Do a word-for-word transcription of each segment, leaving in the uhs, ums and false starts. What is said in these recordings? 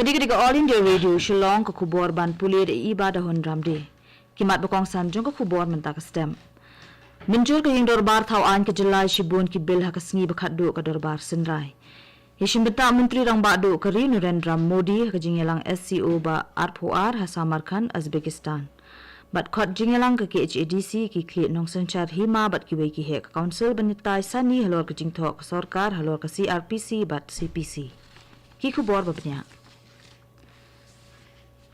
Kane ka dei ka All India Radio Shillong, ka khubor ban pule da i Iba Dahun Ramdie. Ki mat ba kongsan jong ka khubor mynta ka step. Mynjur ka ïing dorbar thaw aiñ ka jylla ïa shibun ki bill ha ka sngi ba khatduh ka dorbar synrai. Ïa shim bynta u Myntri Rangbah Duh ka ri Narendra Modi ha ka jingïalang S C O ba arphew ar ha Samarkand, Uzbekistan. Bad khot jingïalang ka K H A D C, ki khlieh nongsynshar hima bad kiwei ki heh ka council ban ïatai sani halor ka jingthoh ka sorkar halor ka C R P C bad C P C. Ki khubor ba bniah.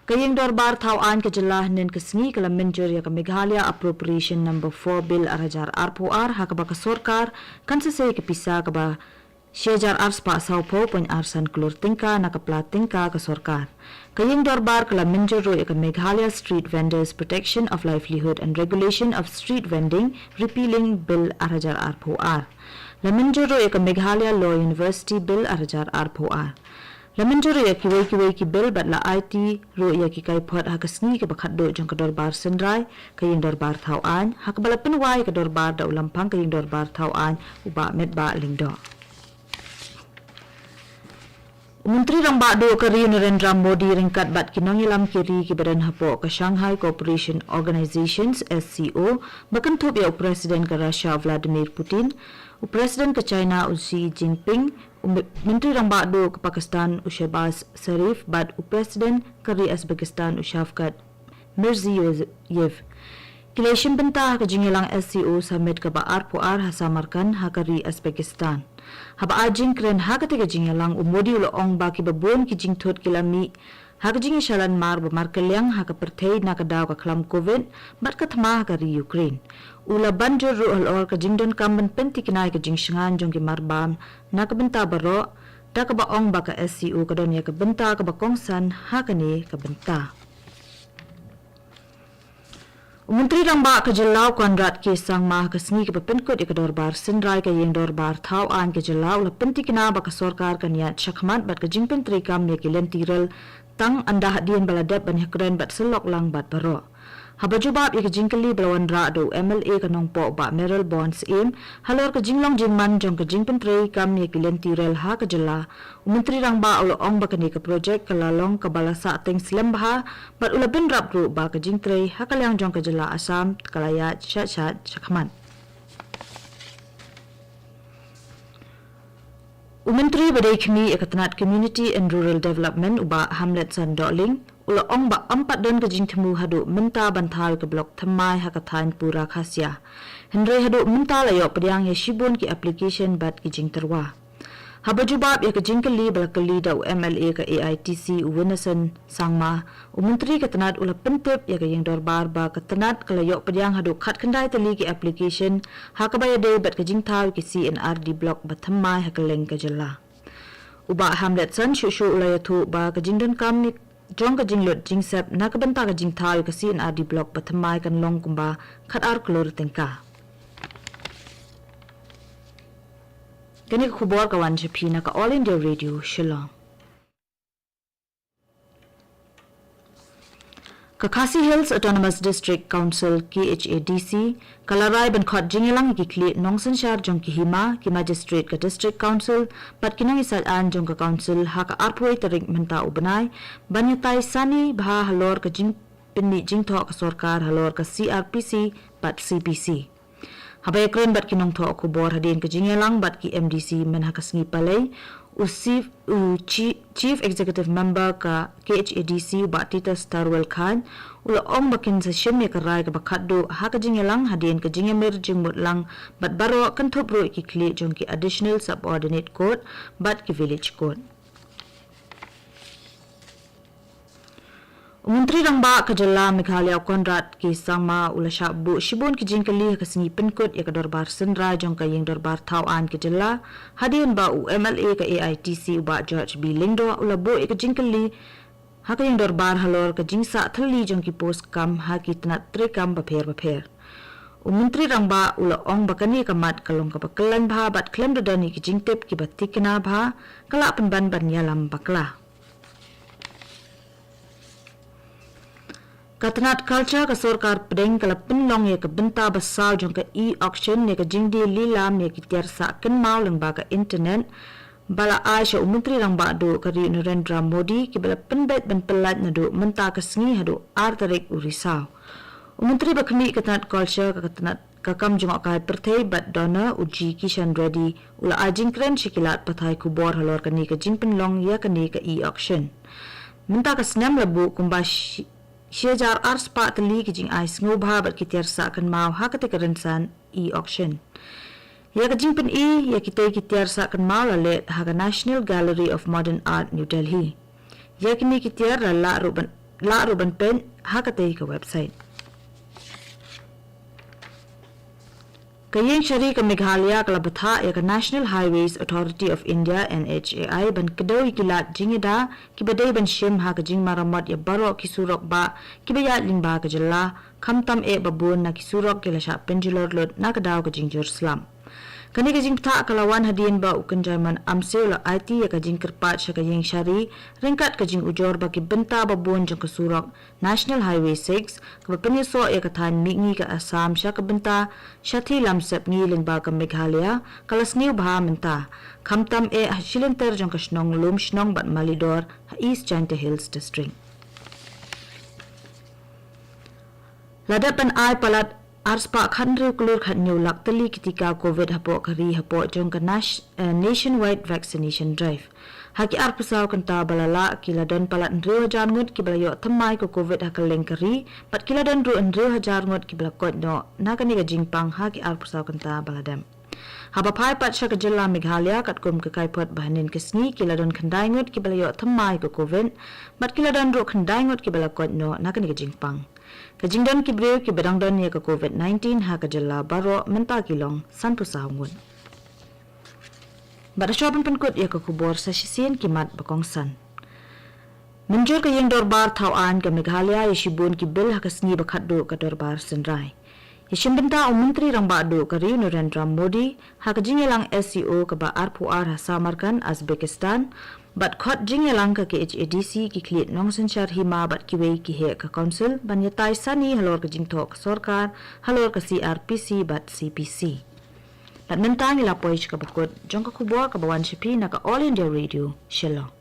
Ka ïing dorbar thaw aiñ ka jylla hynnin ka sngi ka la mynjur ïa ka Meghalaya Appropriation Number four Bill ar hajar arphew ar, ha kaba ka sorkar kan sa sei ka pisa kaba shi hajar arspah sawphew point arsan klur tyngka na ka pla tyngka ka sorkar. Ka ïing dorbar ka la mynjur ruh ïa ka Meghalaya Street Vendors Protection of Livelihood and Regulation of Street Vending Repealing Bill ar hajar arphew ar. La mynjur ruh ïa ka Meghalaya Law University Bill ar hajar arphew ar. La mynjur ruh ïa kiwei kiwei ki bill bad la aiti ruh ïa ki kaiphod ha ka sngi kaba khatduh jong ka dorbar synrai ka ïing dorbar thaw aiñ, ha kaba la pynwai ka dorbar da u Lamphang ka ïing dorbar thaw aiñ u Bah Metbah Lyngdoh. U Myntri Rangbah Duh ka ri Narendra Modi ryngkat bad ki nongïalam ki ri kiba don hapoh ka Shanghai Cooperation Organization, S C O, ba kynthup ïa u President ka Russia Vladimir Putin, u President ka China u Xi Jinping, u My-, Myntri Rangbah Duh ka Pakistan u Shehbaz Sharif bad u President ka ri Uzbekistan u Shavkat Mirziyoyev. Ki la ïashim bynta ha ka jingïalang S C O Summit kaba arphew ar ha Samarkand ha ka ri Uzbekistan. Haba ai jingkren ha katei ka jingïalang, u Modi u la ong ba kiba bun ki jingthut ki la mih ha ka jingïashalynmar ba markylliang ha ka pyrthei na ka daw ka khlam Covid bad ka thma ha ka ri Ukraine. U la ban jur ruh halor ka jingdonkam ban pynthikna ïa ka jingshngaiñ jong ki marbam na ka bynta baroh, da kaba ong ba ka S C O ka don ïa ka bynta kaba kongsan ha kane ka bynta. U Myntri Rangbah ka jylla u Conrad K Sangma ha ka sngi kaba pynkut ïa ka dorbar synrai ka ïing dorbar thaw aiñ ka jylla u la pynthikna ba ka sorkar kan ïaid shakhmat bad ka jingpyntreikam ïa ki lynti rel tang ynda hadien ba la dep ban ïakren bad sylloh lang bad baroh. Haba jubab ïa ka jingkylli ba la wanrah da u M L A ka Nongpoh Bah Mayralborn Syiem halor ka jinglong jingman jong ka jingpyntreikam ïa ki lynti rel ha ka jylla, u Myntri Rangbah u la ong ba kane ka projek ka la long kaba la sahteng slem bha bad u la bynrap ruh ba ka jingtrei ha ka liang jong ka jylla Assam ka la ïaid shat shat shakhmat. U Myntri ba dei khmih ïa ka tnat Community and Rural Development u Bah Hamletson Dohling u la ong ba ym pat don ka jingthmu haduh mynta ban thaw ïa ka block thymmai ha ka thaiñ Pura Khasia. Hynrei haduh mynta la ïoh pdiang ïa shibun ki application bad ki jingtyrwa. Haba jubab ïa ka jingkylli ba la kylli da u M L A ka A I T C u Winason Sangma, u Myntri ka tnat u la pyntip ïa ka ïing dorbar ba ka tnat ka la ïoh pdiang haduh khatkhyndai tylli ki application ha kaba ïadei bad ka jingthaw ïa ki C and R D block ba thymmai ha kylleng ka jylla. U Bah Hamletson shuh shuh u la ïathuh ba ka jingdonkam jong ka jinglut jingsep na ka bynta ka jingthaw ïa ka C and R D block ba thymmai kan long kumba khatar klur tyngka. Kane ka khubor ka wan sha phi na ka All India Radio Shillong. Ka Khasi Hills Autonomous District Council, K H A D C, ka la rai ban khot jingïalang ïa ki khlieh nongsynshar jong ki hima, ki magistrate ka District Council bad ki nongïasaid aiñ jong ka Council ha ka arphew tarik mynta u bnai ban ïatai sani bha halor ka jingpynmih jingthoh ka sorkar halor ka C R P C bad C P C. Haba ïakren bad ki nongthoh khubor hadien ka jingïalang bad ki M D C mynha ka sngi Palei, u Chief, u Chi-, Chief Executive Member ka K H A D C u Bah Titus Tarwel Chyne u la ong ba kin sa shim ïa ka rai kaba khatduh ha ka jingïalang hadien ka jingïamir jingmut lang bad baroh kynthup ruh ïa ki khlieh jong ki Additional Subordinate Court bad ki Village Court. U Myntri Rangbah ka jylla Meghalaya u Conrad K Sangma u la shah buh shibun ki jingkylli ha ka sngi pynkut ïa ka dorbar synrai jong ka ïing dorbar thaw aiñ ka jylla, hadien ba u M L A ka A I T C u Bah George B Lyngdoh u la buh ïa ka jingkylli ha ka ïing dorbar halor ka jingsah thylli jong ki post kam ha ki tnat treikam bapher bapher. U Myntri Rangbah u la ong ba kane ka mat ka long kaba kyllaiñ bha bad khlem da don ïa ki jingtip kiba thikna bha, ka lah pynban ban ïalam bakla. Ka tnat Culture ka sorkar pdeng ka la pynlong ïa ka bynta ba saw jong ka e-auction ne ka jingdie lilam ïa ki tiar sah kynmaw lyngba ka internet ba la ai sha u Myntri Rangbah Duh ka ri Narendra Modi kiba la pynbeit ban pyllait naduh mynta ka sngi haduh ar tarik u Risaw. U Myntri ba khmih ka tnat Culture ka tnat ka kam jngohkai pyrthei bad DoNER u G Kishan Reddy u la ai jingkren sha ki lad pathai khubor halor kane ka jingpynlong ïa kane ka e-auction. Mynta ka snem la buh kumba shi hajar ar spah tylli ki jingai sngewbha bad ki tiar sah kynmaw ha katei ka rynsan e-auction. Ïa ka jingpyni ïa kitei ki tiar sah kynmaw la leh ha ka National Gallery of Modern Art, New Delhi. Ïa kine ki tiar la lah ruh ban lah ruh ban peit ha katei ka website. Ka Ïing Shari ka Meghalaya ka la bthah ïa ka National Highways Authority of India, N H A I, ban kdew ïa ki lad jingïada kiba dei ban shim ha ka jingmaramot ïa baroh ki surok bah kiba ïaid lyngba ka jylla, khamtam eh ba bun na ki surok ki la shah pynjulor lut na ka daw ka jingjur slap. Kane ka jingbthah ka la wan hadien ba u Kynjaiman Amse u la aiti ïa ka jingkyrpad sha ka Ïing Shari ryngkat ka jingujor ba ki bynta ba bun jong ka surok National Highway six kaba pynïasoh ïa ka thaiñ mihngi ka Assam sha ka bynta Shathi Lamsepngi lyngba ka Meghalaya ka la sngewbha mynta, khamtam eh ha shilynter jong ka shnong Lumshnong bad Malidor ha East Jaintia Hills District. La dep ban ai palat ar spah khathynriew klur khathynñiew lak tylli ki tika Covid hapoh ka ri hapoh jong ka Nash- eh, Nationwide Vaccination Drive. Ha ki arphew saw kynta ba la lah ki la don palat hynriew hajar ngut kiba la ïoh thymmai ka Covid ha kylleng ka ri bad ki la don ruh hynriew hajar ngut kiba la koit noh na kane ka jingpang ha ki arphew saw kynta ba la dep. Haba phai pat sha ka jylla Meghalaya katkum ka kaiphod ba hynnin ka sngi ki la don khyndai ngut kiba la ïoh thymmai ka Covid bad ki la don ruh khyndai ngut kiba la koit noh na kane ka jingpang. Ka jingdon ki briew kiba dang don ïa ka Covid nineteen ha ka jylla baroh mynta ki long sanphew saw ngut. Bad shuwa ban pynkut ïa ka khubor sa shisien ki mat ba kongsan. Mynjur ka Ïing Dorbar Thaw Aiñ ka Meghalaya ïa shibun ki bill ha ka sngi ba khatduh ka Dorbar Synrai. Ïa shim bynta u Myntri Rangbah Duh ka ri u Narendra Modi ha ka jingïalang S C O kaba arphew ar ha Samarkand, Uzbekistan, bad khot jingïalang ka K H A D C, ki khlieh nongsynshar hima bad kiwei ki heh ka Council ban ïatai sani halor ka jingthoh ka sorkar halor ka C R P C bad C P C. Bad mynta ngi la poi sha kaba kut jong ka khubor kaba wan sha phi na ka All India Radio Shillong.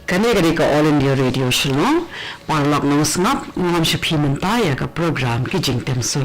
Kane ka dei ka All India Radio Shillong. Paralok nongsngap, ngam sha phi mynta ïa ka program Ki Jingtem Sur.